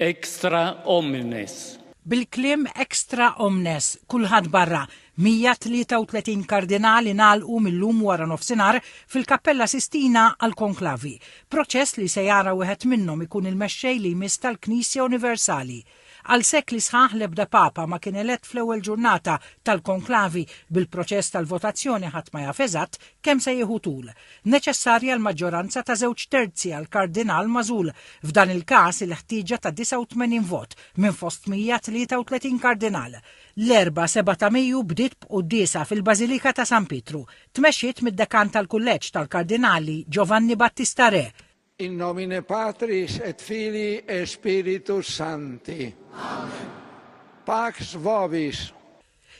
Extra omnes. Bil-kliem extra omnes, kulħadd barra, 133 kardinal ingħalqu mil-lum waranofsinhar fil-Kappella Sistina għall-konklavi, proċess li se jara wieħed minnhom ikun il-mexxej li jmiss tal-Knisja Universali. Għal sekli sħaħ l-ebda Papa ma kien elett fl-ewwel ġurnata tal-konklavi, bil-proċess tal-votazzjoni ħadd ma jaf eżatt kemm se jieħu tul. Neċessarja l-maġġoranza ta' żewġ terzi għal kardinal magħżul, f'dan il-każ il-ħtieġa ta' 89 vot minn fost 133 kardinal. L-Erbgħa 7 ta' Mejju bdiet b'quddiesa fil-Bażilika ta' San Pietru. Tmexxiet mid-Dekan tal-Kulleġġ tal-Kardinali Giovanni Battista Re. In nomine Patris et Filii et Spiritus Sancti. Amen. Pax vobis.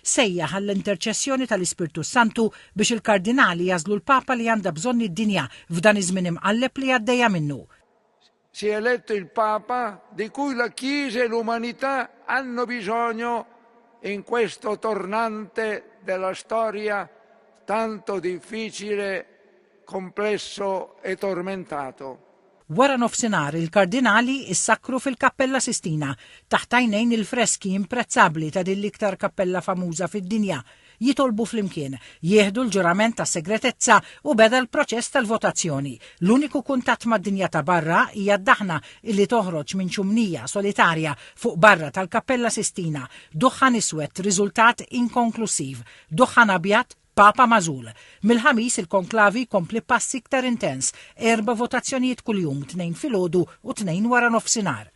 Sejjaħ għall-interċessjoni tal-Ispirtu s-Santu biex il-kardinali jagħżlu l-Papa li għandha bżonn id-dinja f'dan iż-żmien imqalleb li għaddejja minnu. Sia eletto il Papa di cui la Chiesa e l'umanità hanno bisogno in questo tornante della storia tanto difficile, complesso e tormentato. Wara nofsinhar il-Kardinali issakkru fil-Kappella Sistina, taħt għajnejn il-freski imprezzabbli ta' din l-iktar kappella famuża fid-dinja, jitolbu flimkien, jieħdu l-ġurament tas-segretezza u beda l-proċess tal-votazzjoni. L-uniku kuntatt mad-dinja ta' barra hija d-daħna illi toħroġ minn ċumnija solitarja fuq barra tal-Kappella Sistina, duħħan iswed riżultat inkonklussiv, duħħan abjad, Papa magħżul. Mill-Ħamis il-konklavi jkompli pass iktar intens, erba' votazzjonijiet kuljum, tnejn filgħodu u tnejn waranofsinhar.